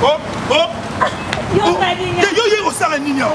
Oh, oh. Yo ye kosala nini awa?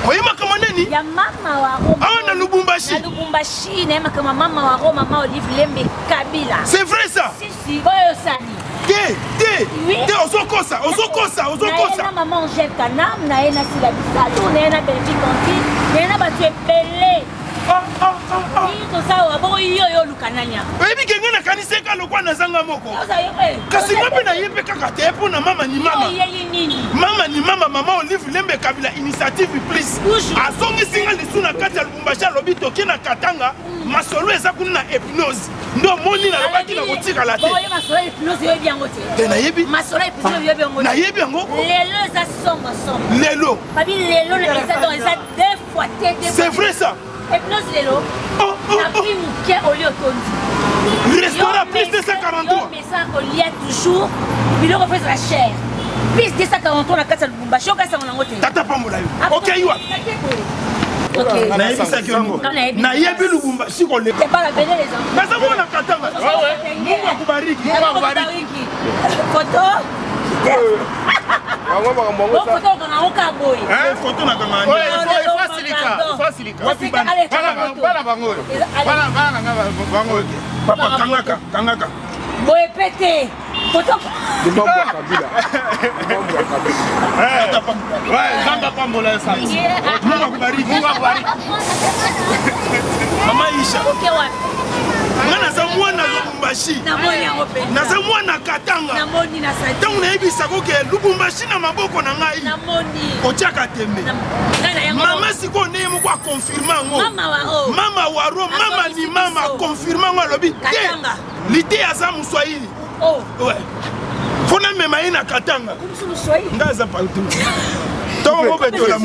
Oye makambo nini? Ya mama wa Roma. Ah, na Lubumbashi. Na Lubumbashi, na makambo mama wa Roma, mama Olive Lembe Kabila. C'est vrai ça? Si si. Oyo sani. Te, te. Te ozokosa, ozokosa, ozokosa. Na maman Angèle Kanam, na ye na Sila Bisalu, na ye na Belgique Anti, na ye na bato ebele. Ah, ah, ah, ah. Toza awa bongo yo yo oluka nani awa? Oyebi ke ngai nakanisi eka lokwa nazanga moko. Eh. Kasi nga mpe naye mpe kaka te mpo na mama ni mama. Oyeli nini? Mama ni mama, mama Olive Lembe Kabila initiative plus. Azongisi nga lisu na kati ya Lubumbashi alobi toke na Katanga hmm. masolo eza kuna na hypnose. Nde omoni nalobaki na kotikala te. Oye masolo ya hypnose oyebi yango te. Te nayebi. Masolo ya hypnose oyebi yango te. Nayebi yango. Lelo eza somo somo. Lelo. Babi lelo eza donc eza deux fois te. C'est vrai ça. Hypnose lelo. Oh, oh, Na oh. prix moke olie otondi. Restaurant plus 243. Yo mesa kolia toujours biloko mpe ezala cher. Plus 243 na kati ya Lubumbashi okasi yango te. Tata pambola yo. Okei wapi? Nayebisaki yo nayebi Lubumbashi koleka. Naza mwana Katanga. Mungu akubariki. Mungu akubariki. Photo. Yango makambo yango. Photo okanga yango kaka boye. Photo nakanga. Bana bango oyo. Bana bana nga bango oyo. Papa kangaka, kangaka. Boye pe te. Photo. Limambo ya Kabila. Limambo ya Kabila. Ouais, Nzambe apambola yo sana. Mungu akubariki. Mungu akubariki. Mama Isha. Okay, wapi? Nga naza mwana Lubumbashi. Namoni yango mpenza. Naza mwana Katanga. Namoni na sati. Ntango nayebisako ke Lubumbashi na maboko na ngai. Namoni. Kotiaka tembe. Mama sikoyo nde ye moko akonfirme yango. Mama waro. Mama waro, mama ni mama akonfirme yango alobi te. Liteya aza Moswahili. Oh. Ouais. Faut namema ye na Katanga. Nga aza partout. Ntongo mobetola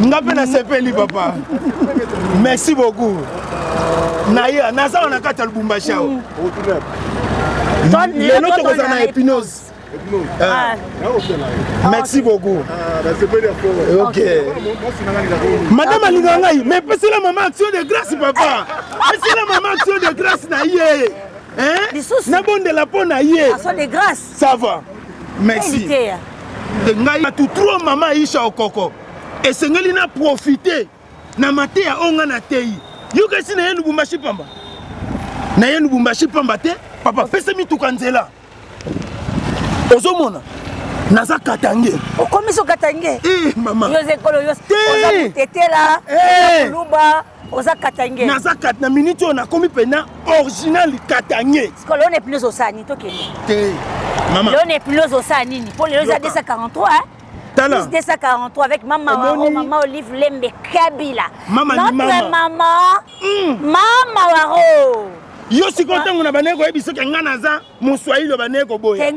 nga mpe nasepeli papa. Merci beaucoup. Naye naza wana kati ya Lubumbashi awa. Lelo tokozala na hypnose. Ah. Merci beaucoup. Ok. Madame alinga ngai, mais pesela maman action de grâce papa. Pesela maman action de grâce na ye. Hein? Nabondela mpo na ye. Action de grâce. Ça va. Merci. Ngai bato trop mama Aisha Okoko. Esengeli na profiter na mateya oyo ngai nateyi. Yoka esi na ye Lubumbashi pamba. Na ye Lubumbashi pamba te, papa pesa mituka nzela. Ozomona naza katange okomisi okatange eh, mama yo oza ekolo yo oza motetela eh. moluba oza katange naza kat na minute oyo nakomi mpena original katange sikoyo leo na epinoze osala nini tokende te mama leo na epinoze osala nini mpo lelo eza 243 Tala. Plus 243 avec Mama Waro, Mama Olive Lembe Kabila. Mama Notre mama. maman, Mama Waro. Yo sikoyo ntango na bandeki koyebi soki ngai naza moswahili obandeki koboya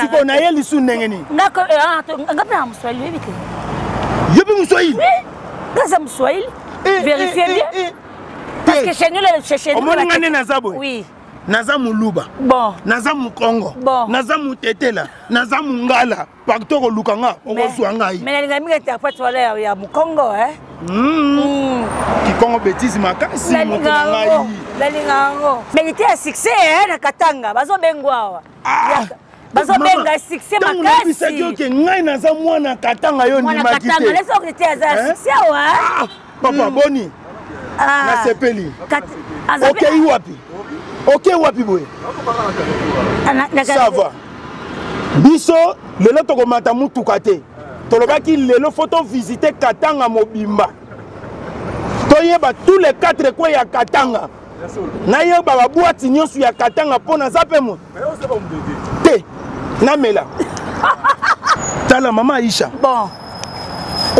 sikoyo naye lisu ndenge nini nga mpe na moswahili oyebi te yo mpe moswahili nga aza moswahili vérifie bien parce que chez nous chez nous omoni nga nde naza boye oui naza moluba bon naza mokongo bon naza motetela naza mongala partout okoluka nga okozwa ngai mais nalinga mingi interprète wana ya mokongo eh? mm. Kikongo betise makasi moto na ngai nalinga yango mais lite ya succès eh, na katanga bazobengwa awa ah. bazobenga succès makasi nayebisaki oke ngai naza mwana katanga yo ndimaki te aza ya succès awa ah, papa mm. boni ah. nasepeli okei wapi okei wapi boye ça va biso lelo tokomata mutuka te tolobaki lelo fo tovisite katanga mobimba toyeba tous les quatre coins ya katanga nayeba babwati nyonso ya katanga mpo naza mpe moto te namela tala mama aisha bon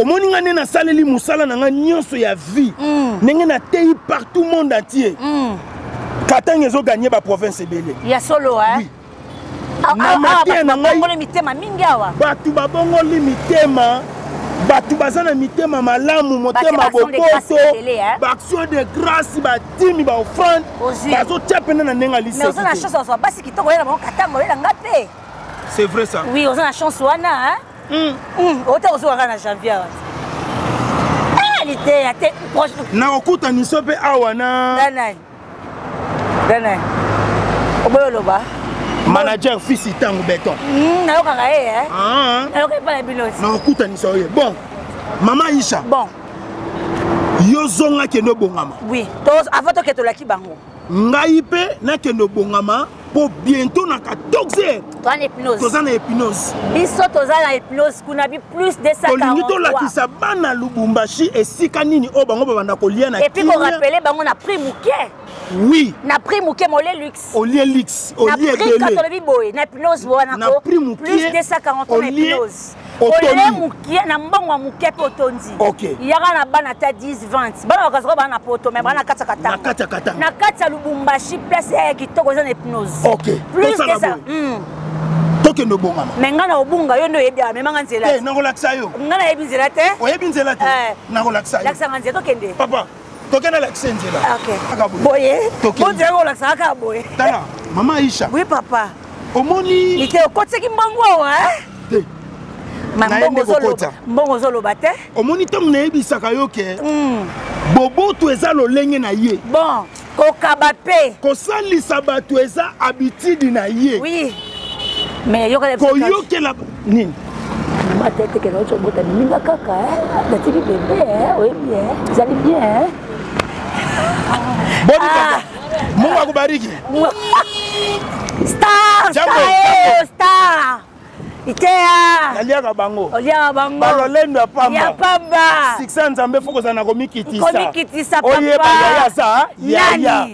omoni ngai nde nasaleli mosala na ngai nyonso ya vie mm. ndenge nateyi partout monde entier mm. katanga ezoganye baprovince ebele ya solo eh? oui. na mateya na ngai mitema mingi awa bato babongoli mitema bato baza na mitema malamu motema boboto baaction de grâce batimi baoffrande bazotia mpena na ndenge aliseoza na chance ozwa basi kitoko oyela bango katanga oyela nga mpe c'est vrai ça oui oza na chance wana ota ozwa kaka na janvier awa ah, liteya te nakokutaniso mpe awa na nani nani oboyi oloba Manager fils Itangu Beton. Nayokaka ye eh. Ah. Nayoka epai na bino. Nakokutanisa ye. Bon. Mama Aisha. Bon. Yo zonga kende obongama. Oui. To avant tokende tolaki bango. Ngai mpe nakende obongama mpo bientôt na 14 heures. Toza na hypnose. Toza na hypnose. Biso toza na hypnose kuna bi plus 243. Tolingi tolakisa bana Lubumbashi esika nini oyo bango babanda kolia na kimia. Et puis ko rappeler bango na prix moke. Oui. Na prix moke mole luxe. Olie luxe, olie ebele. Na prix tolobi boye, na hypnose wana ko. Na prix moke. Plus 243 na hypnose. Olie moke na mbongo ya moke mpe otondi. Okay. Yaka na bana ata 10 20. Bana bakazaka bana na poto mais bana na kati ya Katanga. Na kati ya Katanga. Na kati ya Lubumbashi place ya kitoko eza na hypnose. Okay. Plus de ça. Tokende obongama. Mais ngai na obunga yo nde oyebi awa memanga nzela. Te nakolakisa yo. Ngai nayebi nzela te. Oyebi nzela te. Nakolakisa yo. Lakisa nga nzela tokende. Papa. Tokende alakisa nzela. Boye bonzela kolakisaka kaka boye. Tala mama Aisha. Oui papa. Omoni lite okotisaki mbongo awa te. Mbongo ozoloba te. Omoni ntango nayebisaka yo ke boboto eza lolenge na ye. Bon kokaba mpe kosalisa bato eza habitude na ye. Oui. Mais koyokela nini? Mata ete kena oti obota biminga kaka natiki bebe oyebi ezali bien. Boni papa. Mungu akubariki. Star, star, star. Itea. Naliaka bango. Oliaka bango. Balolendo ya pamba. Ya pamba. Succès Nzambe faut kozala na komikitisa. Komikitisa papa. Oyeba yaya za yaya.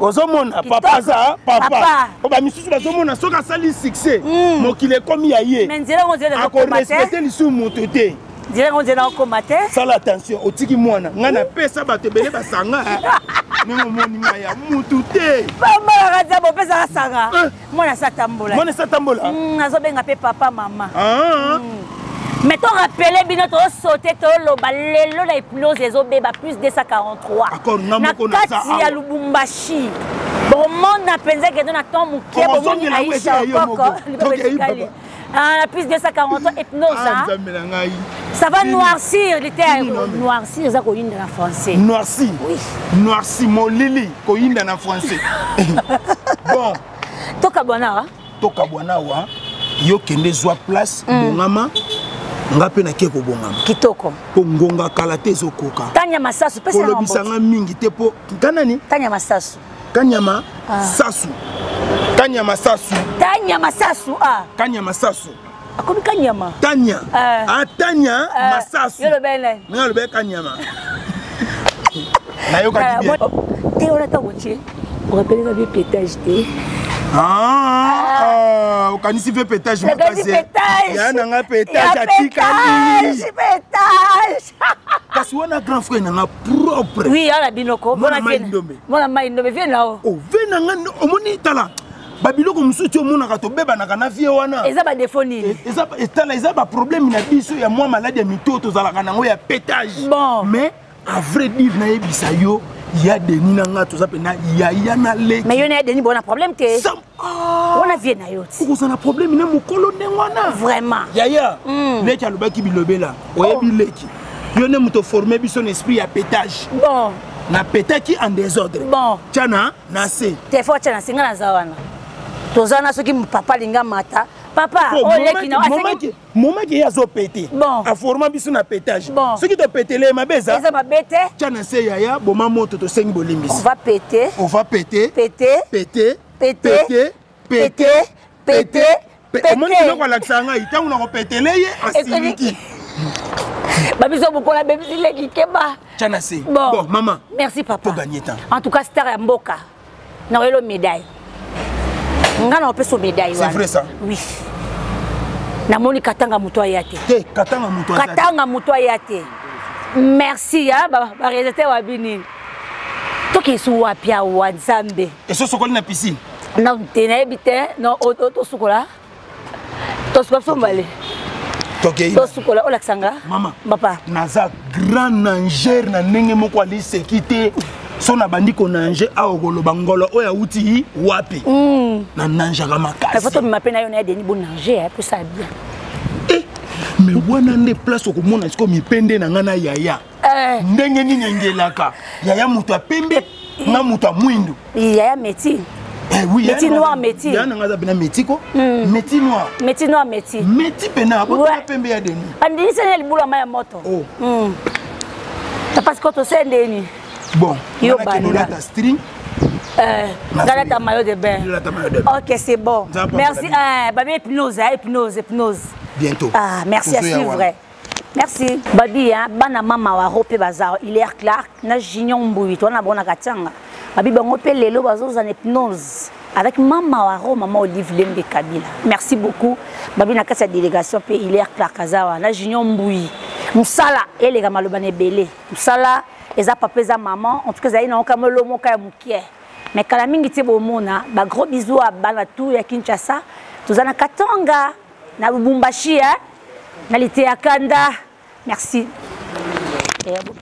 Ozomona papa aza papa. Po ba misusu bazomona soki asali succès mokili ekomi ya ye. Mais nzela ngo nzela akorespecte lisusu moto te. Nzela ngo nzela okoma te. Sala attention otiki mwana. Ngai napesa bato ebele basanga. Ndenge omoni ngai ya mutu te. Pamba kaka nzambe opesaka sanga. Mwana sa tambola. Mwana sa tambola. Azobenga pe papa mama. Mais to rappeler bino to sauter to loba lelo na hypnose ezobeba plus 243. Accord nga moko na kati ya Lubumbashi. Bomona mpenza kende na temps moke bomoni Aisha Okoko. Ah, plus 243 hypnose. Ah, Nzambe na ngai. Ça va noircir, littéralement. Noircir, ça koyinda na français. Noircir. Oui. Noircir molili koyinda na français. Bon. Tokabwana wa. Tokabwana wa. Yo kende zwa place bongama nga mpe nake kobongama. Kitoko. Po ngonga kala te ezokoka. Tanya Masasu pesa kolobisa nga mingi te po kanani? Tanya Masasu. Kanyama Sasu. Kanyama Sasu. Tanya Masasu ah. Kanyama Sasu. Akomi Kanyama. Tanya. Ah Tanya Masasu. Yo lobele. Nga lobele Kanyama. Nayokaki bien. Te wana tango tie. Rappelez nga bien pétage te. Ah, okanisi ve pétage makasi. Ya na nga pétage atikali. Pétage. Kasi wana grand frère na nga propre. Oui, ala binoko. Mwana mai ndombe. Mwana mai ndombe vie na o. Oh, vie na nga omoni tala. Ba biloko mosusu ti omonaka tobebanaka na vie wana. Eza ba défaut nini? Eza tala eza ba problème na biso ya mwa maladie ya mito tozalaka nango ya pétage. Bon. Mais à vrai dire nayebisa yo ya Denis na nga toza pena yaya na leki. Mais yo na ya Denis bona problème te. Wana vie na yo ti. Okozala na problème na mokolo ndenge wana. Vraiment. Yaya, leki alobaki bilobela, oyebi leki. Yo nde moto former biso na esprit ya pétage. Bon. Na pétaki en désordre. Bon. Tiana na se. Te faut tiana se nga naza wana. Toza na soki papa linga mata. Papa, o leki na asengi moment ke ye azopete bon. Aforma biso na pétage. Bon. Soki topetele mabe eza eza mabe te. Tia na se yaya boma moto tosengi bolimbisi. On va péter. On va péter. Péter. Péter. Péter. Péter. Péter. Péter. Omoni biloko alakisaka ngai ntango nakopetele ye asiliki. Babiso bokola bebisi leki keba. Tia na se. Bon. Bon maman. Merci papa. To gagner temps. En tout cas star ya mboka. Na oyelo médaille. Nga na opesa médaille wana. C'est vrai ça? Oui. Namoni Katanga moto aya te. Te, Katanga moto aya te. Katanga moto aya te. Merci ya ba réalisateur wa bini. Toki su wapi awa Nzambe. Eso sokoli na piscine. Non, te nayebi te, non tosukola. Tosukola biso mbale. Tokei. Tosukola olakisa nga. Mama. Papa. Naza grand nageur na ndenge moko aliseki te. So na bandi ko nanger awa koloba ngolo oyo awuti wapi. Na nangeaka makasi. Mais faut tobima mpe na yo na ya Denis bo nanger po ça bien. Eh, mais wana nde place okomona sikoyo mipende na nga na yaya. Ndenge nini engelaka yaya moto ya pembe nga moto ya mwindu. Yaya métier. Eh oui, métis noir métis. Ya nanga bina métis ko. Métis noir. Métis noir métis. Métis pena bo ta pembe ya deni. Andini sene libula maya moto. Oh. Parce que to sendeni. Bon, yo banda. String. Galata maillot de bain. Ok, c'est bon. Merci. Babi hypnose, hypnose, hypnose. Bientôt. Ah, merci à suivre. Merci. Babi, hein, bana mama wa rope bazar, Hilaire Clark, na Junior Mbuyi, toi na bona katanga. Babi bango pe lelo bazo en hypnose avec mama wa ro mama Olive Lembe Kabila. Merci beaucoup. Babi na kati ya délégation pe Hilaire Clark azawa na Junior Mbuyi. Musala eleka maloba na ebele. Musala eza papa eza maman, en tout cas ezali na oka molo moka ya mukie. Mais kala mingi te bomona, ba gros bisous à bana tout ya Kinshasa. Toza na Katanga, na Lubumbashi, hein? Na Liteya Kanda. Merci.